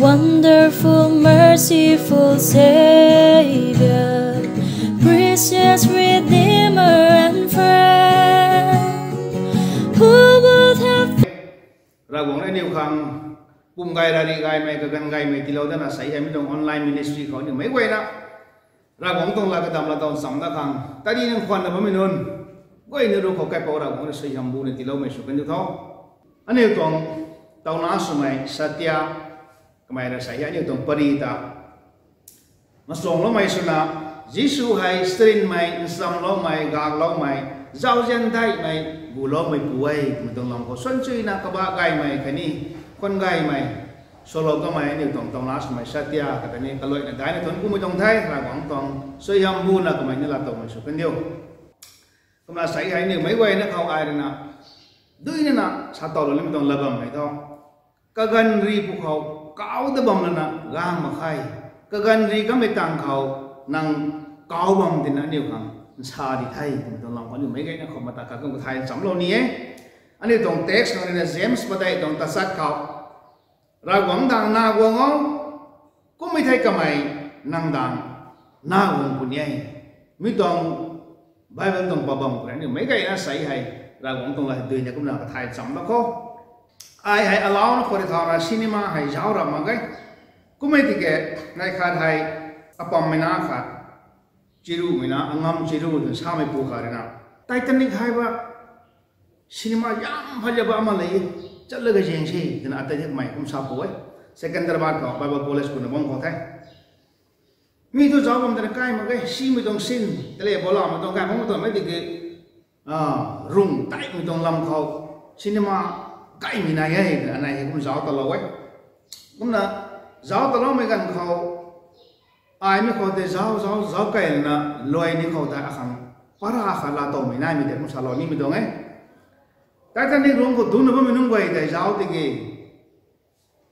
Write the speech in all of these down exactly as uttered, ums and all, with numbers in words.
Wonderful, merciful Savior, precious Redeemer and friend, who would have Ravguangc rui aniu khang pum gay rari gaymei, kaganv gaymei tiilou dana sei hei mi tuang online ministry khou aniu meic guayna Ravguangc tuang lat kadam latow cham dat khang tari nang khwanna bammei nunc guayna ruc khou kaipouc Ravguangc rui suaihiam buna tiiloumei sw kan diu tho. Aniu tuang tauna swmei Satya, kamei rui sei hei aniu tuang pari ta masuangloumei swna, Jisu hei sarinmei, nchamloumei, gakloumei, zauzian daihmei, guloumei pu e twmei tuang lam khou suan chuyna kabah gaymei khatni khwan gaymei, swlou kamei aniu tuang tauna swmei Satya khatni kaluaina daihna thuanc kumei tuang the. Ravguangc tuang suaihiam buna kamei ni latowmei sw kan diu. Kumna sei hei aniu meic guayna khou ai ruina duinana sa towlou nimei tuang lat bam hei tho. Kaganv ri pwkhou kau ta bam lana gang mak khe. Kaganv ri kamei tang khou nang kau bam tina aniu khang nsa di the twmei tuang lam khou aniu meic guayna khou mata khat kum kathay nchamlou ni e. Aniu tuang text khang ruina James padeih tuang tachat khou, Ravguangc dang na guang o, kummei thei kamei nang dang na guang puni e. Mi tuang Bible tuang pabam khou rui aniu meic guayna sei hei Ravguangc tuang lat duina kumna kathay cham da khou, ai hei alauna khou rui thauna cinema hei zauc ra mak ge. Kummei tiki nai khat hei apammei na khat, chiruhmei na, angam chiruh twna samei pu khat ruina, Titanic hei ba cinema yam phaza ba ama le, chatlaga zaeng se twna atai kamei kum sa pu e. Secunderabad khou Bible College kuna bam khou the. Mi thu zauc bam tana kai mak ge, simei tuang sin tale bolamei tuang kai mak tuang mei tiki, rung taimei tuang lam khou cinema gaymei nai e twna anei hei kum zauc talou e. Kumna zauc taloumei ganv khou, aimei khou tei zauc zauc zauc keyna luai ni khou tei akhang para khat latowmei naimei tei kum salou nimei tuang e. Titanic rung khou dungcna bammei nunc guay tei zauc tiki,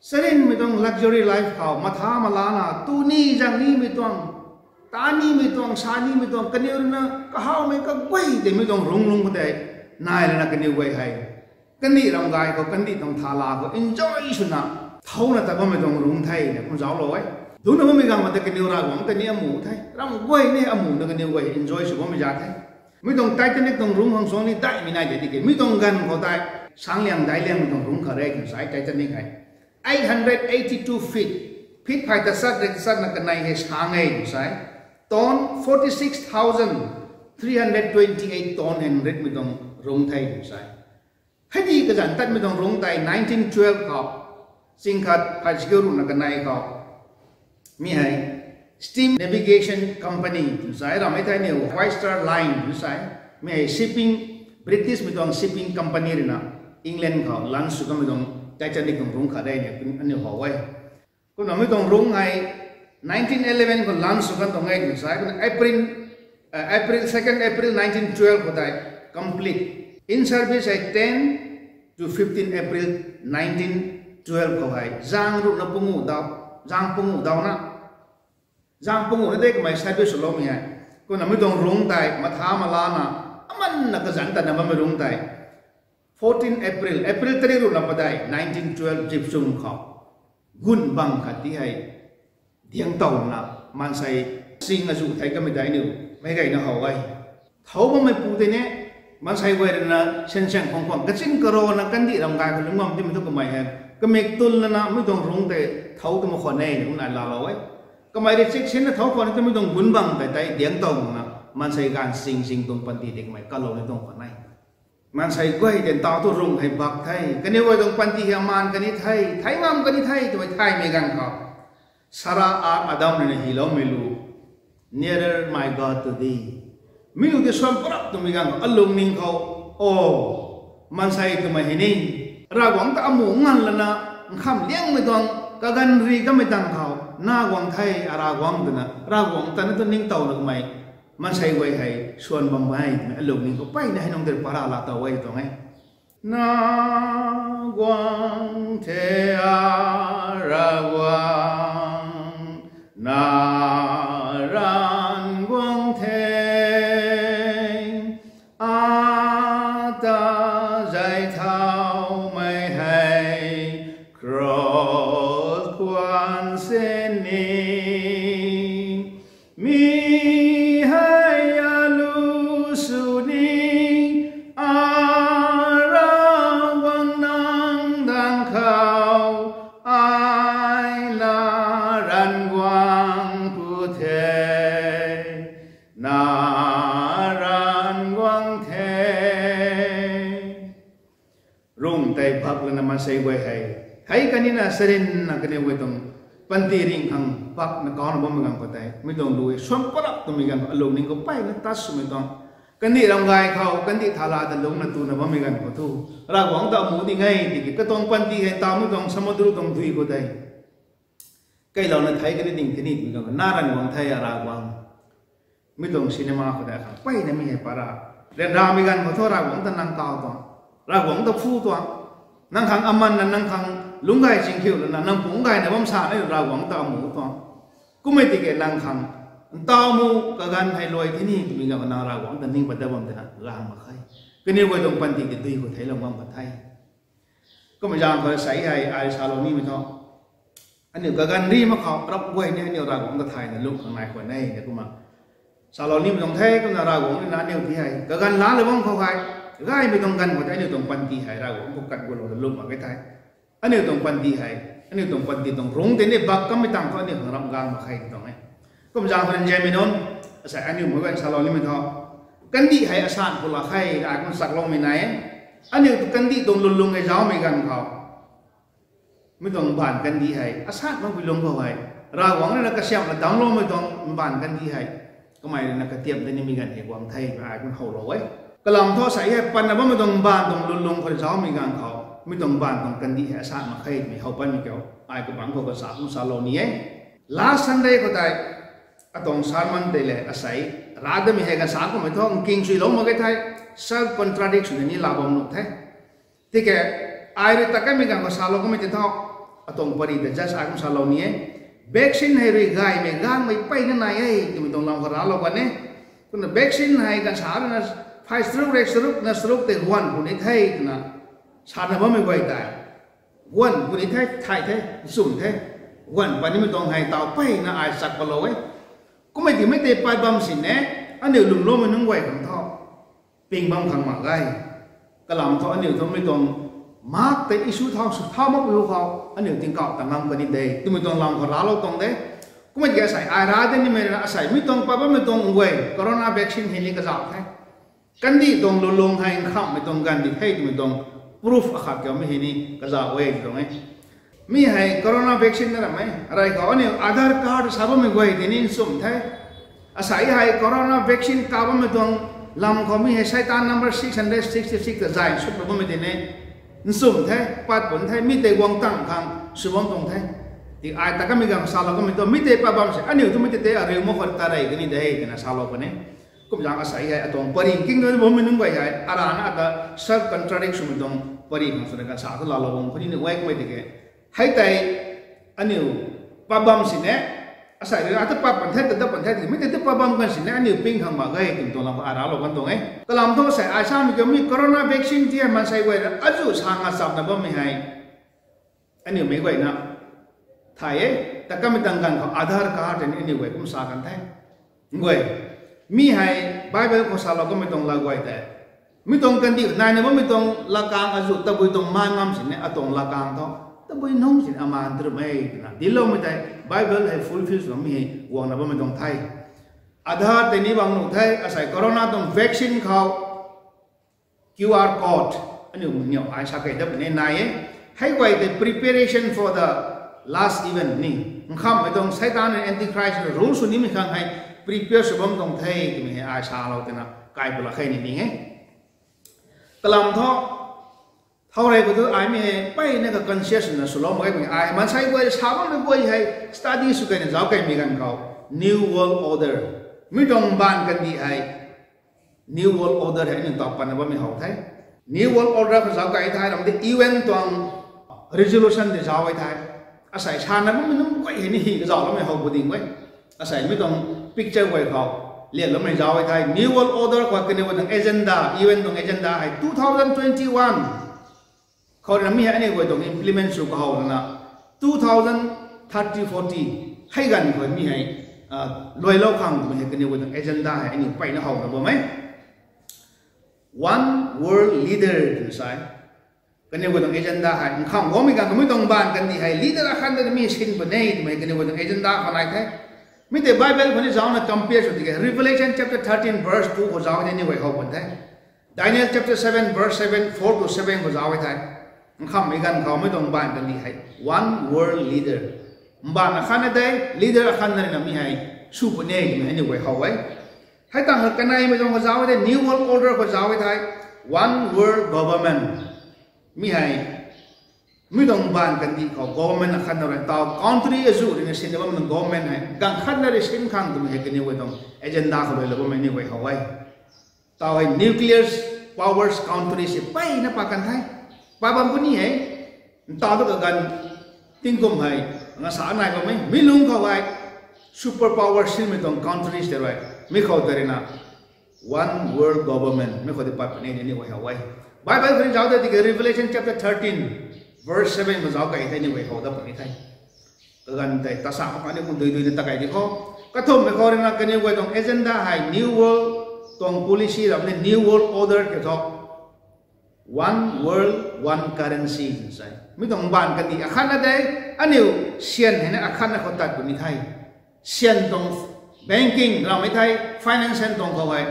sarinmei tuang luxury life khou matha malana tu ni zang nimei tuang, ta nimei tuang, sa nimei tuang, kaniw ruina kahawmei kaguay tei mi tuang rung lung khou tei nai lana kaniw guay hei kandih ram gay khou, kandih tuang thala khou enjoy swna thauna ta bammei tuang rung the na kum zauclou e. Dungcna bammei ganv khou tei kaniw Ravguangc ta ni amu the, ram guay ni amu na kaniw guay enjoy sw bammei za the. Mi tuang Titanic tuang rung khang suang ni daihmei nai de tiki, mi tuang ganv khou tei sangc liang daic liangmei tuang rung khat re twna sa e Titanic hei. Eight hundred eighty-two feet, feet phay tachat rui tachatna kanei hei sang e twna sa e. Ton forty-six thousand three hundred twenty-eight ton hei nritmei tuang rung the twna sa e. Hei di kazanc tatmei tuang rung tei nineteen twelve khou, ching khat phay chakiu ruhna kanei khou, mi hei Steam Navigation Company twna sa e, ramei thei niu White Star Line twna sa e. Mi hei shipping, Britishmei tuang shipping company ruina England khou launch sw kanmei tuang Titanic tuang rung khat re ni aniu how e. Kumna mi tuang rung hei nineteen eleven khou launch sw kan tuang e twna sa e. Kumna April, April, second April nineteen twelve khou tei complete. In service hei ten to fifteen April nineteen twelve khou hei zang ruhna panguh dau, zang panguh dauna, zang panguhna de kamei service swloumei hei. Kumna mi tuang rung tei matha malana, amanna kazanc tatna bammei rung tei fourteen April, April tari ruhna padeih nineteen twelve zip chum khou gun bang khat ti hei diang towna maansei sing azuh thei kamei tei aniu meic guayna how e. Thau bammei pu tei ni maansei guay ruina sensiang khwang khwang kachin karana kandih ram gay khou lungc bam timei thu kamei hei kamik tun lana mi tuang rung tei thau tu mak khwan e na kumna lalou e. Kamei rui chiksinna thau khwan e twmei tuang gun bang tei tei diang towna maansei ganv sing sing tuang panty tei kamei kalou ni tuang khwan e. Maansei guay tei ntaw tu rung hei bak the, kaniw guay tuang panty hei maan kani the, thei ngam kani the twmei thaymei ganv khou, Sara ar Adam ruina hyloumei lu, Nearer, my God, to thee. Mi lu tei suan parap twmei ganv khou alungning khou, o, maansei twmei hei ni Ravguangc ta amu nganv lana nkham liangmei tuang kaganv ri kamei tang khou na guang the, a Ravguangc twna Ravguangc ta na tu ningtowna kamei maansei guay hei suan bam e twmei alungning khou peyna hei nung tei para laa tow e tuang e. Na guang the, a Ravguangc, na ranv guang the, ata zay thaumei hei cross khwan rung tei bak lana maansei guay hei, hei kanina sarinna kaniw guay tuang panty ringh khang bakna kauna bammei ganv khou tei, mi tuang lu e suam palap twmei ganv khou alung ning khou peyna tat swmei tuang, kandih ram gay khou kandih thala ta lungcna tuna bammei ganv khou thu, Ravguangc ta amuh ding e tiki katuang panty hei tawmei tuang samudra tuang dui khou tei kailouna thei kani ding the ni twmei ganv khou na ran guang the a Ravguangc. Mi tuang cinema khou tei khang peyna mi hei para ryanramei ganv khou thu Ravguangc ta nang kaw tuang, Ravguangc ta phu tuang, nang khang amanna nang khang lungc gay chingkhiu lana nang pungc gayna bam sa ni Ravguangc ta amuh tuang. Kummei tiki nang khang ntaw mu kaganv hei luai the ni twmei ganv khou nang Ravguangc ta ning pat dat bam tina gang mak khe. Kaniw guay tuang panty tei dui khou theilou bam pat the. Kummei zaeng khou sei hei ai salou nimei thu, aniu kaganv ri mak khou rap guay ni aniu Ravguangc ta thayna lum khang nai khwan e na kumna salou nimei tuang the. Kumna Ravguangc rui na aniu ti hei kaganv laalou bam khou hei, gaymei tuang ganv khou tei aniu tuang panty hei Ravguangc khou kat gulouna lum mak ge the. Aniu tuang panty hei, aniu tuang panty tuang rungc tei ni bak kammei tang thu aniu khang ram gang mak khe tuang e. Kum zaeng khou nzianmei nunc, asei aniu mei guay salou nimei thu, kandih hei asan khou lak khe ai kum sakloumei nai e. Aniu tu kandih tuang lwnlung hei zaumei ganv khou, mi tuang mbaanv kandih hei asan makpui lung khou hei, Ravguangc rui na kasiamhna damcloumei tuang mbaanv kandih hei, kamei rui na katiam tei nimei ganv hei guang the twmei ai kum howlou e. Kalam thu asei hei patna bammei tuang mbaanv tuang lwnlung khou zaumei ganv khou, mi tuang mbaanv tuang kandih hei asan mak khe twmei how patmei kiu, ai kabangc khou kasa kum salou ni e. Last Sunday khou tei atuang sermon tei le asei radamei hei kasa kummei thu nking suilou mak ge the, self contradiction ni laa bam nuh the. Tiki ai rui ta kanmei ganv khou salou kummei tei thu, atuang pari ta just ai kum salou ni e. Vaccine hei rui gaymei gangmei peyna nai e twmei tuang lam khou raclou kan e. Kumna vaccine hei ganv sa rui na phay charuk rui charuk na charuk tei guan puni the twna sana bammei guay tei guan puni the, thay the, nchumh the. Guan patnimei tuang hei taw peyna ai chak palou e. Kummei timei tei pat bam sini, aniu lwmloumei nunc guay khang thu ping bam khang mak ge. Kalam thu aniu thu mi tuang mak tei issue thau sw thau makpui khou aniu tingkauh ta ngam kani de twmei tuang lam khou raclou tuang de. Kummei tiki asei ai ra de nimei rui na asei mi tuang pat bammei tuang guay corona vaccine hei ni kazauh the. Kandih tuang lwnlung hei nkhamhmei tuang ganv di the twmei tuang proof akhat kiumei hei ni kazauh e tuang e. Mi hei corona vaccine na ram e, rey khou aniu Aadhaar card sa bammei guay tei ni nchumh the. Asei hei corona vaccine ka bammei tuang lam khou mi hei Seitaan number six hundred sixty six ta zay suk bammei tei ni nchumh the, pat pun the, mi tei guang tang khang sw bam tuang the. Ti ai ta kanmei ganv salou kanmei tu mi tei pat bam se aniu tu mi tei tei ariu mak khou ta rey kani de twna salou kan e. Kum zaeng asei hei atuang pari nking na bammei nunc guay hei arana ata self contradict swmei tuang pari khang swna ganv sa thu laalou bam khou ni ni guay kummei tiki, hei tei aniu pat bam sini, asei rui ata pat pan the, ta dat pan the tiki mi tei tu pat bam kan sini aniu ping khang mak ge twmei tuang lam khou ai raclou kan tuang e. Kalam thu asei ai samei kiu mi corona vaccine ti hei maansei guay rui azuh sa nga chamna bammei hei aniu meic guayna thay e. Ta kanmei tang ganv khou Aadhaar card tei ni aniu guay kum sa kan the. Guay, mi hei Bible khou salou kanmei tuang lat guay tei, mi tuang kandih naina bammei tuang lakang azuh tabui tuang maan ngam sini atuang lakang thu tabui nungc sini amaan tarup e twna dincloumei tei Bible hei fulfill sw mi hei guangna bammei tuang the. Aadhaar tei ni bang nuh the, asei corona tuang vaccine khou Q R code aniu niw ai sa kei dat puni nai e. Hei guay tei preparation for the last event ni, nkhamhmei tuang Seitaan rui Antichrist rule sw nimei khang hei prepare sw bam tuang the twmei hei ai salou twna kai pulak khe ni ning e. Kalam thu thau rey khou thu ai mi hei peyna ka conscious na swlou mak ge puni ai maansei guay sa bammei guay hei study sw keina zauc keimei ganv khou New World Order, mi tuang mbaanv kandih hei New World Order hei aniu taw patna bammei how the. New World Order khou zauc kai the ram de U N tuang resolution tei zauc e the. Asei sana bammei nunc guay hei ni hi kazauhloumei how pu ding e. Asei mi tuang picture guay khou lianloumei zauc e the. New World Order khou kaniw tuang agenda, U N tuang agenda hei two thousand twenty-one khou rui na mi hei aniu guay tuang implement sw kahow lana two thousand thirty forty hei ganv khou mi hei luailou khang twmei hei kaniw guay tuang agenda hei aniu peyna how na bam e. One world leader twna sa e. Kaniw guay tuang agenda hei nkhamh guangmei ganv khou mi tuang mbaanv kandih hei leader akhat ta mi sin puni e twmei kaniw guay tuang agenda khou nai the. Mi tei Bible khou ni zaucna compare sw tiki Revelation chapter thirteen verse two khou zauc e the, aniu guay how pun the. Daniel chapter seven verse seven, four to seven khou zauc e the. Nkhamhmei ganv khou mei tuang mbaanv kandih hei one world leader, mbaanv akhatna de, leader akhatna rui na mi hei sw puni e twmei hei aniu guay how e. Hei tangv kaneimei tuang khou zauc e thei, new world order khou zauc e thei, one world government. Mi hei mi tuang mbaanv kandih khou government akhatna rui taw country azuh rui na sinna bammei tuang government hei ganv khatna rui sin khang twmei hei kaniw guay tuang agenda khou luilou bammei aniu guay how e. Taw hei nuclear powers country se mpeyna pat kan the, pat bam puni e. Ntaw tu kaganv tingkum hei ngasa nai bammei mi lungc khou hei super power sinmei tuang countries tei rui, mi khou tei rui na one world government mi khou tei pat puni e twmei aniu guay how e. Bible khou rui zauc tei tiki Revelation chapter thirteen verse seven khou zauc kei thei aniu guay how dat puni the. Kaganv tei tasa khou kaniw kum dui dui na ta kei di khou, kathumhmei khou rui na kaniw guay tuang agenda hei new world tuang policy ramh ni new world order kiu thu one world, one currency twna sa e. Mi tuang mbaanv kandih akhatna de, aniu syan hei na akhatna khou tat puni the. Syan tuang banking ramhmei thei, finance tuang khou hei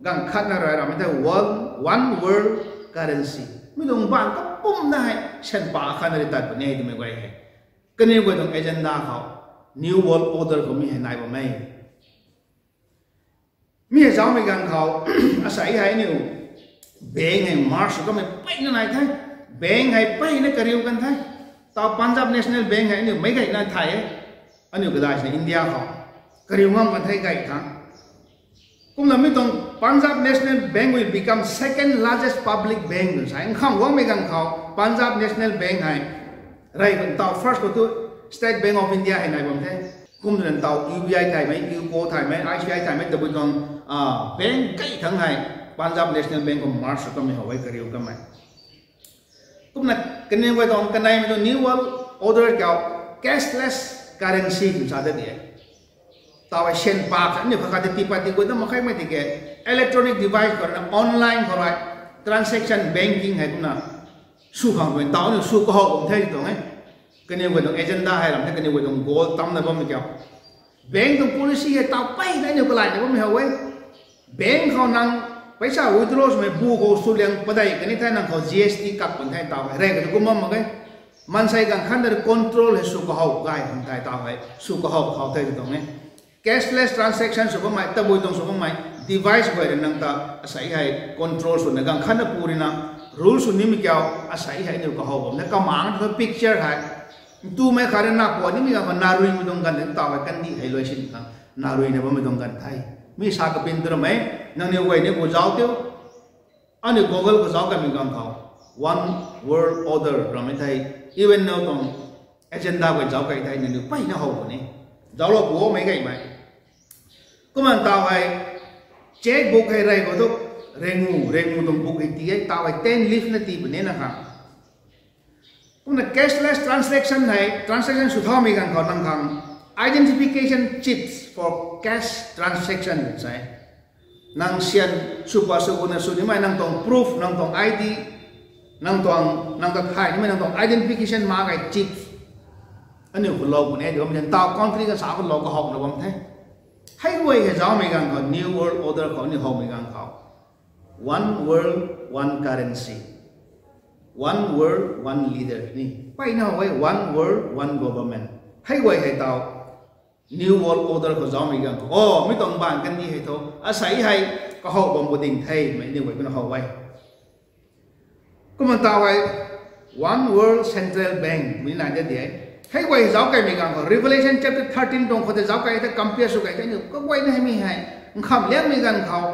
ganv khatna rui ramhmei thei one, one world currency. Mi tuang mbaanv kapumna hei syan pa akhatna rui tat puni e twmei guay hei kaniw guay tuang agenda khou new world order khou mi hei nai bam e. Mi hei zaucmei ganv khou asei hei aniu bank hei merge sw kamei mpeyna nai the. Bank hei mpeyna kariu kan the. Taw Punjab National Bank hei aniu meic gayna thay e. Aniu kadai sini India khou kariu ngam kan the gay thangc. Kumna mi tuang Punjab National Bank will become second largest public bank twna sa e. Nkham guangmei ganv khou Punjab National Bank hei rey kan taw first khou tu State Bank of India hei nai bam the. Kum twna taw U B I thaymei, UCO thaymei, I C I thaymei tabui tuang bank kai thangc hei Punjab National Bank khou merge sw kamei how e, kariu kamei. Kumna kaniw guay tuang kaneimei tuang new world order kiu cashless currency twna sa de di e. Taw hei syan pak aniu khat khat tei tiipat ti guay na mak khe mei tiki electronic device khou rui na online khou rui transaction banking hei kumna sw khang twmei taw aniu sw kahow bam the tuang e. Kaniw guay tuang agenda hei ramh the, kaniw guay tuang goal tamna bammei kiu. Bank tuang policy hei taw mpeyna aniu kalaina bammei how e. Bank khou nang paisa withdraw swmei bu khou swliang padeih kani the, nang khou G S T kak pun the taw hei rey katu kum bam mak e. Maansei ganv khatna rui control hei sw kahow gay khang tei taw hei sw kahow khou the tuang e. Cashless transaction sw bammei, tabui tuang sw bammei device guay rui nang ta asei hei control swna ganv khatna pu rui na rule sw nimei kiu asei hei aniu kahow bam the. Kamang thu picture hei ntumei khat rui na pua nimei ganv khou naruimei tuang ganv taw hei kandih hei luai sin khang naruina bammei tuang ganv the. Mi sa kapin tu ramei, nangniw guay ni pu zauc tiu. Aniu Google khou zauc kaimei ganv khou one world order ramhmei thei, U N no tuang agenda guay zauc kai thei nangniw mpeyna how puni. Zauclou pu o mei gaymei. Kumna taw hei cheque book hei rey khou tu rengu rengu tuang book hei ti e, taw hei ten leaf na tii puni na khang. Kumna cashless transaction hei, transaction sw thaumei ganv khou nang khang identification chips for cash transaction sa e. Nang syan sw pat sw guna sw nimei nang tuang proof, nang tuang I D, nang tuang, nang ta thay nimei nang tuang identification mark hei chips aniu khou lou puni e, di bammei taw country kasa khou lou kahowna bam the. Hei guay hei zaucmei ganv khou new world order khou aniu howmei ganv khou one world, one currency, one world, one leader ni mpeyna how e, one world, one government. Hei guay hei taw new world order khou zaucmei ganv khou o mi tuang mbaanv kandih hei thu asei hei kahow bam pu ding themei aniu guay kumna how e. Kumna taw hei one world central bank mi nai de di e. Hei guay zauc kaimei ganv khou Revelation chapter thirteen tuang khou tei zauc kai the, compare sw kai the, aniu kaguayna hei mi hei nkham liangmei ganv khou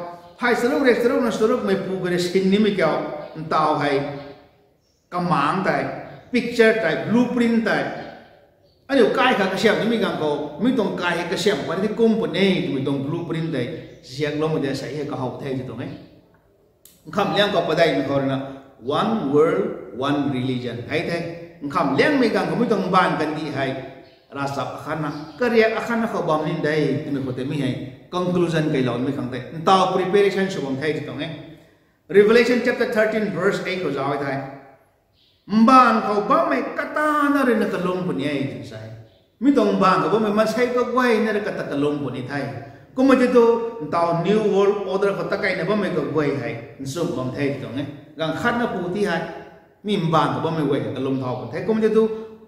phay charuk rey charuk na charuk meipu kari sin nimei kiu ntaw hei kamang tei, picture tei, blueprint tei aniu kai khat kasiam nimei ganv khou mi tuang kai hei kasiam pat di kum puni twmei tuang blueprint tei ziakloumei de asei hei kahow the ti tuang e. Nkham liang khou padeihmei khou rui na one world, one religion hei the. Nkham liangmei ganv khou mi tuang mbaanv kandih hei ravchap akhatna, kariak akhatna khou bam ni de twmei khou tei mi hei conclusion keiloumei khang tei ntaw preparation sw bam the ti tuang e. Revelation chapter thirteen verse eight khou zauc e thei, mbaanv khou bammei katana rui na kalum puni e twna sa e. Mi tuang mbaanv khou bammei maansei kaguayna rui kata kalum puni the. Kumna ti tu ntaw new world order khou ta kaina bammei kaguay hei nchumh bam the ti tuang e. Ganv khatna pu ti hei Mi mbaanv khou bammei guay kalum thau kan the. Kumna tu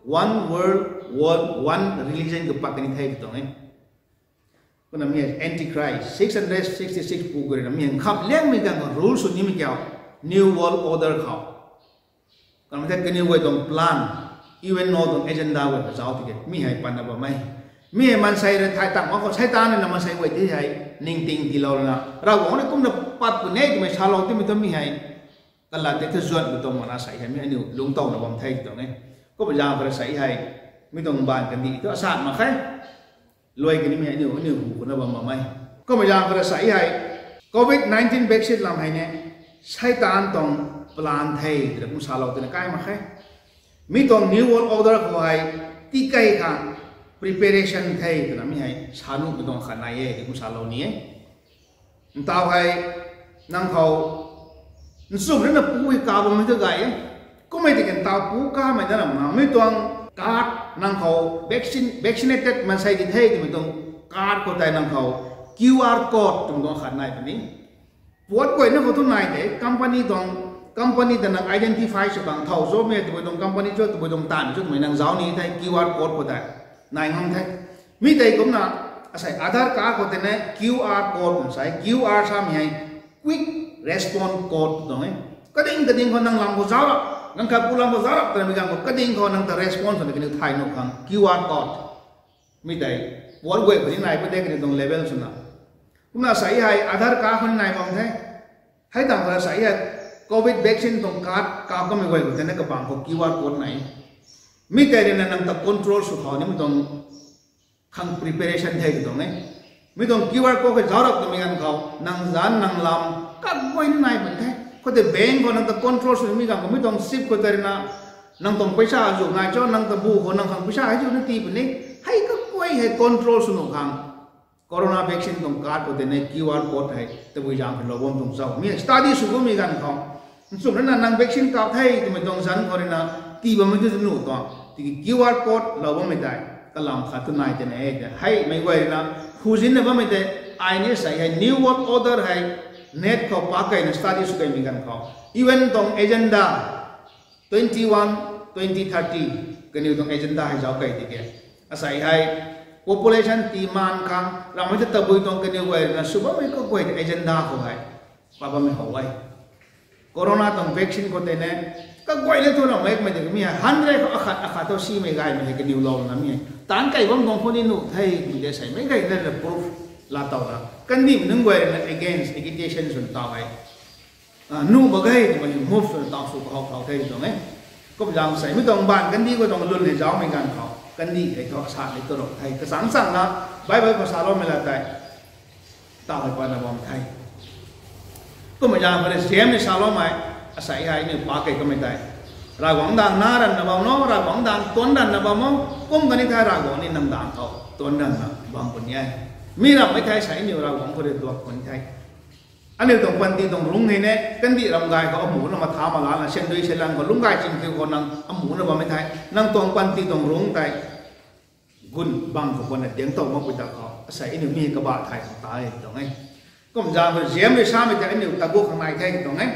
one world, one, one religion kapat kani the tw tuang e. Kumna mi Antichrist six hundred sixty six pu guay na mi hei nkham liangmei ganv khou rule sw nimei kiu New World Order khou. Kumna the kaniw guay tuang plan, U N O tuang agenda guay khou zauc tiki mi hei patna bam e. Mi hei maansei rui thay tang mak khou Seitaan rui na maansei guay tei hei ningting tiilou lana Ravguangc rui kumna pat puni e twmei salou timei thu mi hei kalat tei thu zuanmei tuang mana sei hei mi aniu lungctowna bam the tw tuang e. Kumna zaeng khou rui sei hei mi tuang mbaanv kandih thu asat mak khe. Luai kanimei aniu, aniu hu khou na bam bam e. Kumna zaeng khou rui sei hei covid nineteen vaccine lam hei ne Seitaan tuang plan the twna kum salou twna kai mak khe. Mi tuang New World Order khou hei tikei khang preparation the twna mi hei sa nuhmei tuang khat nai e twna kum salou ni e. Ntaw hei nang khou nchumh rui na pu hei ka bammei tu gay e. Kummei tiki ntaw pu kamei na ram na mi tuang card nang khou vaccine, vaccinated maansei di the twmei tuang card khou tei nang khou Q R code twmei tuang khat nai puni. Puat guayna khou tu nai de, company tuang, company ta nang identify sw bang thau zomei tabui tuang company cho, tabui tuang taanv cho twmei nang zauc ni the Q R code khou tei nai ngam the. Mi tei kumna asei Aadhaar card khou tei na Q R code twna sa e, Q R samei hei quick response code tuang e. Kading kading khou nang lam khou zauc rap, nang khat pu lam khou zauc rap twmei ganv khou kading khou nang ta response twna kaniw thay nuh khang Q R code. Mi tei puat guay khou ni nai puni de kaniw tuang level swna. Kumna sei hei Aadhaar card khou ni nai bam the. Hei tang khou sei hei covid vaccine tuang card kap kamei guay khou tei na kabang khou Q R code nai. Mi tei rui na nang ta control sw thau nimei tuang khang preparation the tw tuang e. Mi tuang Q R code khou zauc rap twmei ganv khou nang zanc nang lam kaguay ni nai puni the. Khoutei bank khou nang ta control sw nimei ganv khou mi tuang chip khou tei rui na nang tuang paisa azu nai cho, nang ta bu khou nang khang paisa hei zu na tii puni. Hei kaguay hei control sw nuh khang corona vaccine tuang card khou tei na Q R code hei tabui zaeng khou lou bam tuang cho. Mi study sw bammei ganv khou nchumh rui na nang vaccine kap the twmei tuang zanc khou rui na tii bammei tu nuh tuang. Tiki Q R code lou bammei tei kalam khat tu nai tei na e tei. Hei meic guay rui na huzinna bammei tei ai ni sei hei New World Order hei net khou pak keyna study sw keymei ganv khou U N tuang agenda twenty one, twenty thirty kaniw tuang agenda hei zauc key tiki asei hei population tii maan khang ramhmei ta tabui tuang kaniw guay rui na sw bammei kaguay agenda khou hei pat bammei how e. Corona tuang vaccine khou tei ne kaguay le thu ramhmei kamei tei mi hei hundred khou akhat akhat thu simei gaymei hei kaniw lou na mi hei taanc key bam tuang khou ni nuh the twmei tei sei meic guay na proof laa tow na kandihmei nunc guay rui na against agitation swna taw hei nuh mak ge twmei move swna taw sw kahou khou the tw tuang e. Kumzaeng sei mi tuang mbaanv kandih khou tuang lun hei zaumei ganv khou kandih hei thu asan ni tu rou the kachangc changna Bible khou saloumei la tei taw hei patna bam the. Kumna zaeng khou rui James ni saloumei asei hei aniu pak key kamei tei Ravguangc daeng na ranvna bam no, Ravguangc daeng tuanc ranvna bam o, kum kani thei Ravguangc ni nang daeng khou tuanc ranvna bam puni e. Mi ramhmei thei sei aniu Ravguangc khou rui duak puni the. Aniu tuang panty tuang rungc hei ne kandih ram gay khou amuhna matha malana sandui seilan khou lungc gay chingkhiu khou nang amuhna bammei thei nang tuang panty tuang rungc tei gun bang khou guanna diang tow makpui ta khou asei aniu mi kabah thay khang ta e tuang e. Kumzaeng khou James rui samei tei aniu taguak khang nai the tuang e.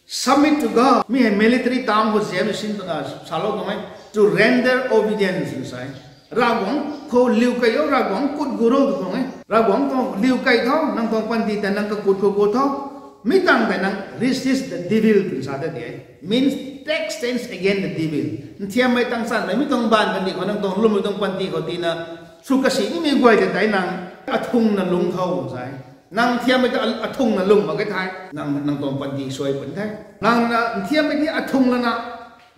Submit to God. Mi hei military term khou James rui sin salou tuang e. To render obedience twna sa e. Ravguangc khou liu key o, Ravguangc kut gu ro tw tuang e. Ravguangc tuang liu key tho, nang tuang panty tei nang kakut khou gu tho. Mi tangv tei nang resist the devil twna sa ta di e. Means take stance against the devil. Nthiammei tang chanmei mi tuang mbaanv kandih khou nang tuang lwmmei tuang panty khou tina sw kasi nimei guay tei tei nang athungna lungc tho sa e. Nang nthiammei ta athungna lung mak ge thei nang, nang tuang panty suai puni the. Nang na nthiammei ni athung lana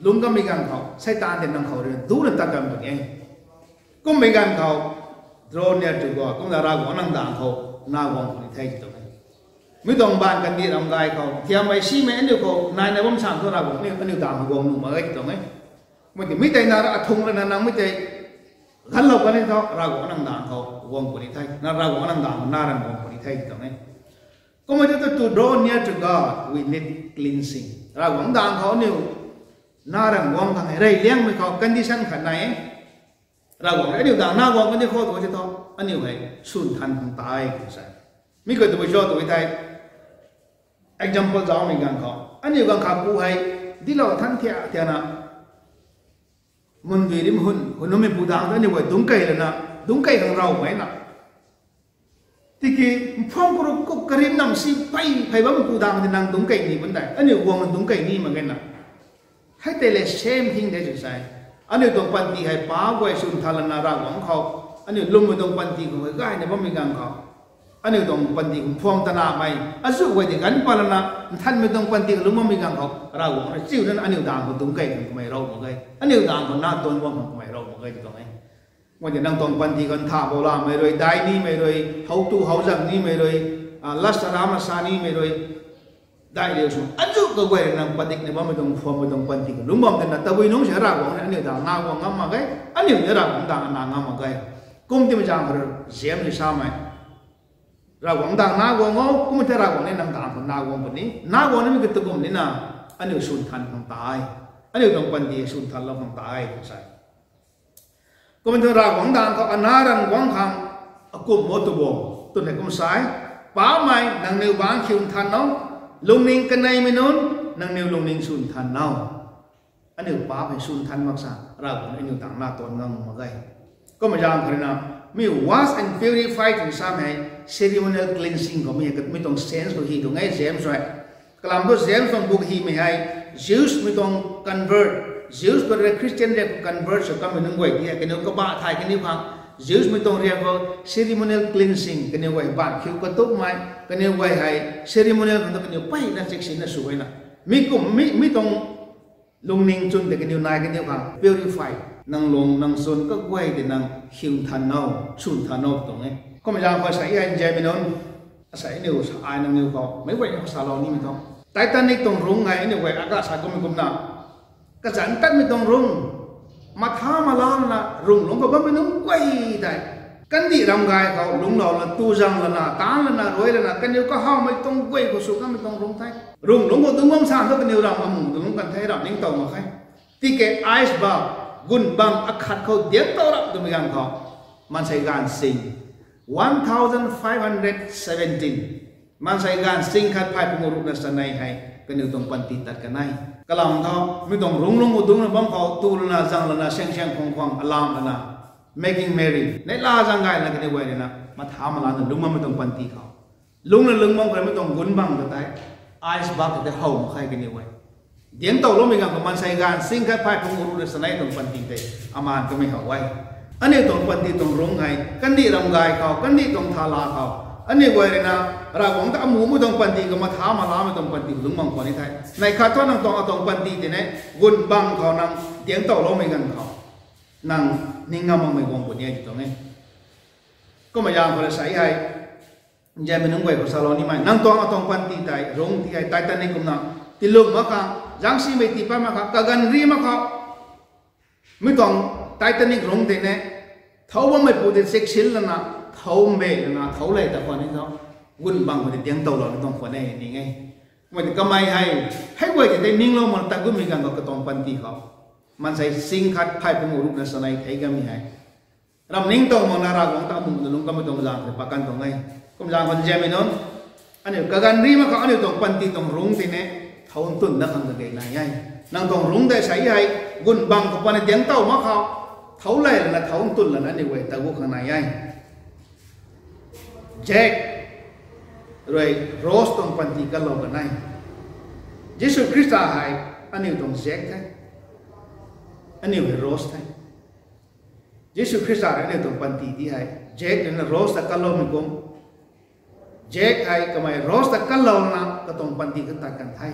lungc kamei ganv khou Seitaan tei nang khou rui duna tat kan puni e. Kummei ganv khou draw near to God, kumna Ravguangc nang daeng khou na guang puni the tw tuang e. Mi tuang mbaanv kandih ram gay khou nthiammei simei aniu khou naina bam sang thu Ravguangc ni aniu daeng khou guang nuh mak ge tw tuang e. Kumna tiki mi tei na athung lana nang mi tei ganlou kan ni thu Ravguangc nang daeng khou guang puni the, na Ravguangc nang daeng khou na ranv guang puni the tw tuang e. Kumna tu to draw near to God we need cleansing. Ravguangc daeng khou aniu na ranv guang khang hei rey liangmei khou condition khat nai e. Ravguangc aniu daeng na guang kani khou tu ti thu aniu hei swn than khang ta e tw sa e. Mi khou tabui cho tw thei example zaumei ganv khou aniu ganv khat pu hei Dilou than thiak thiakna, mundui rim hun hun numei pu dang tu aniu guay dungc kei lana, dungc kei khang raw mak e na. Tiki mphwang kuru kuk karim nam si phey phey bam pu dang di nang dungc kei ni bun dei, aniu guang dungc kei ni mak ge na. Hei tei le same thing de sw sai. Aniu tuang panty hei pa guay swn than lana Ravguangc khou, aniu lwmmei tuang panty khou hei gayna bammei ganv khou, aniu tuang panty khou mphwang tanamei azuh guay di ganv pat lana nthanmei tuang panty khou lungc bammei ganv khou Ravguangc rui chiu nana aniu dang khou dungc kei khang kamei raw mak ge, aniu dang khou na tuan guang khang kamei raw mak ge ti tuang e. Guay di nang tuang panty khou ntha bou lamei rui, dai nimei rui, how tu how zang nimei rui, last aram asa nimei rui, dai liu sw azuh kaguay rui nang padikna bammei tuang mphwangmei tuang panty khou lungc bam tana tabui nungc si Ravguangc ni aniu dang na guang ngam mak ge, aniu ni Ravguangc dang na ngam mak ge. Kum timei zaeng khou rui ziam ni samei, Ravguangc dang na guang o, kum tei Ravguangc ni nang dang khou na guang puni, na guang nimei katukum nina, aniu swn than khang tei, aniu tuang panty swn thanlou khang tei tw sa. Kum thu Ravguangc dang khou ana ran guang khang akum mo tu bo, twn hei kum sai, Pamei, nangniw bangc khiu nthan o, lungning kaneimei nunc, nangniw lungning swn than o. Aniu pa hei swn than mak sa, Ravguangc aniu dang na tuan ngam mak ge. Kummei zaeng khou rui na, mi wash and purify tw samei hei ceremonial cleansing khou mi hei mi tuang sense khou hi tuang e James rui. Kalam thu James tuang buk himei hei, Jews mei tuang convert, Jews khou rui Christian riak khou convert sw kamei nunc guay ti hei kaniw kabah thay kaniw khang, Jews mei tuang riak khou ceremonial cleansing kaniw guay bangc khiu katupmei, kaniw guay hei ceremonial khang tu kaniw peyna chiksinna sw e na. Mi kum mi mi tuang lungning chwn tei kaniw nai kaniw khang purify, nang lung nang chwn kaguay tei nang khiu nthan o, swn than o tuang e. Kummei zaeng khou sa hei nzianmei nunc, asei aniu sa ai nangniw khou meic guay khou salou nimei thu, Titanic tuang rungc hei aniu guay aga sa kummei kumna, kazanc tatmei tuang rungc, matha mala lana rungc lungc khou bammei nunc guay tei, kandih ram gay khou lungclou lana tu zang lana tang lana ruai lana kaniw kahawmei tuang guay khou sw kanmei tuang rungc the. Rungc lungc khou dungc bam sa thu kaniw ram amu tu lungc kan the, ram ningtow mak khe. Tiki iceberg, gun bang akhat khou diangc tow rap twmei ganv khou, maansei gaanv sing one thousand five hundred seventeen, maansei gaanv sing khat phay panguh ruhna chanei hei kaniw tuang panty tat kan e. Kalam thu mi tuang rungc lungc khou dungcna bam khou tu lana zang lana siang siang khwang khwang alam lana, making merry, neihla zang gay lana kaniw guay rui na matha malana lungc bammei tuang panty khou, lungcna lungc bam khou mi tuang gun bang ta tei, iceberg tei how mak khe kaniw guay. Diangc towloumei ganv khou maansei gaanv sing khat phay panguh ruhna chanei tuang panty tei amaan kamei how e. Aniu tuang panty tuang rungc hei kandih ram gay khou, kandih tuang thala khou, aniu guay rui na Ravguangc ta amumei tuang panty khou, matha malamei tuang panty khou lungc bam khwan ni the. Neih khat thu nang tuang atuang panty tei ne, gun bang khou nang diangc towloumei ganv khou, nang ning ngam makmei guang puni e ti tuang e. Kummei zaeng khou rui sa hei, nzianmei nunc guay khou salou nimei, nang tuang atuang panty tei rungc ti hei Titanic kumna, tilum mak khang, zangsimei tii pat mak khang, kaganv ri mak khou, mi tuang Titanic rungc tei ne, thouc bammeipu tei chiksin lana, thouc mbe lana thouc ley ta khwan ni thu, gun bang khou tei diangc towlou ni tuang khwan e ning e. Kummei tei kamei hei, hei guay tei tei ninglou mak ta gutmei ganv khou katuang panty khou, maansei sing khat phay panguh ruhna chanei thei kamei hei, ram ningtow makna Ravguangc ta amu na lungc kanmei tuang zaeng tei pat kan tuang e. Kum zaeng khou nzianmei nunc, aniu kaganv ri mak khou aniu tuang panty tuang rungc tei ne, thouc ntwn dat khang kage nai e. Nang tuang rungc tei sa hei, gun bang khou patna diangc tow mak khou, thouc ley lana thouc ntwn lana aniu guay ta gu khang nai e. Jack rui Rose tuang panty katlou kan e. Jisu Khrista hei aniu tuang Jack the, aniu hei Rose the. Jisu Khrista rui aniu tuang panty ti hei Jack rui na Rose ta katloumei kum, Jack hei kamei Rose ta katlouna katuang panty katat kan the.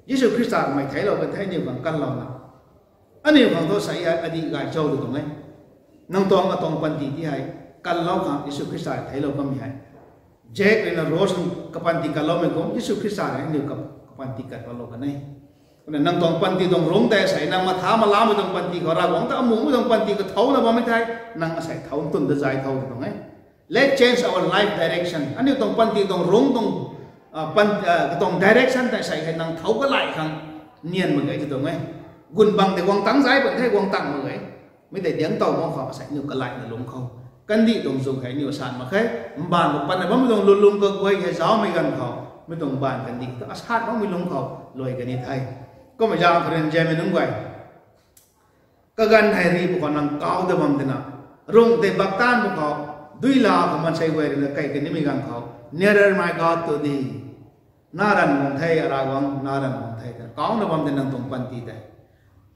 Jisu Khrista kamei theiclou kan the aniu khang katlouna. Aniu khang thu sa hei adih gay cho tu tuang e. Nang tuang atuang panty ti hei katlou khang Jisu Khrista theiclou kanmei hei, Jack rui na Rose kapanty katloumei kum Jisu Khrista rui aniu ka- kapanty kat patlou kan e. Kumna nang tuang panty tuang rungc tei asei nang matha malamei tuang panty khou Ravguangc ta amumei tuang panty khou thouna bammei thei, nang asei thouc ntwn dat zay tho tu tuang e. Let's change our life direction. Aniu tuang panty tuang rungc tuang, katuang direction tei asei hei nang thouc kalai khang nian mak ge tu tuang e. Gun bang tei guang tangc zay pan the, guang tang mak ge. Mi tei diangc tow mak khou asei aniu kalaina lungc khou, kandih tuang zuk hei aniu asan mak khe. Mbaanv khou patna bammei tuang lwnlung kaguay hei zaumei ganv khou, Mi tuang baanv kandih thu asat makmei lungc khou luai kan ni the. Kumna zaeng khou rui nzianmei nunc guay, kaganv hei ri pw khou nang kau da bam tina, rung tei bak taanv pw khou, dui la khou maansei guay rui na kai kan nimei ganv khou, Nearer, my God, to thee. Nac ranv guang the, Ravguangc, nac ranv guang the twna kauna bam tina nang tuang panty tei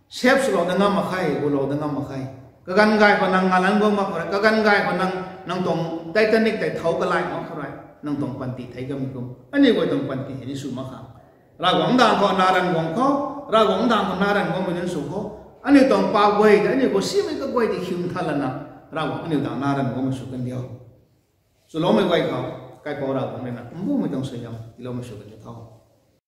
save swlou da ngam mak khe, gulou da ngam mak khe. Kaganv gay khou nang ngalanc guang mak khou rui, kaganv gay khou nang, nang tuang Titanic tei thow kalai mak khou rui, nang tuang panty thei kamei kum aniu guay tuang panty hei ni sw mak khang, Ravguangc daeng khou nac ranv guang khou, Ravguangc daeng khou nac ranv guangmei nunc sw khou, aniu tuang paap guay tei, aniu khou simei kaguay tei khium tha lana, Ravguangc aniu daeng nac ranv guangmei sw kan diu. Swloumei guay khou, Kaipouc Ravguangc rui na mbumei tuang suaihiam tiiloumei sw kan diu tho.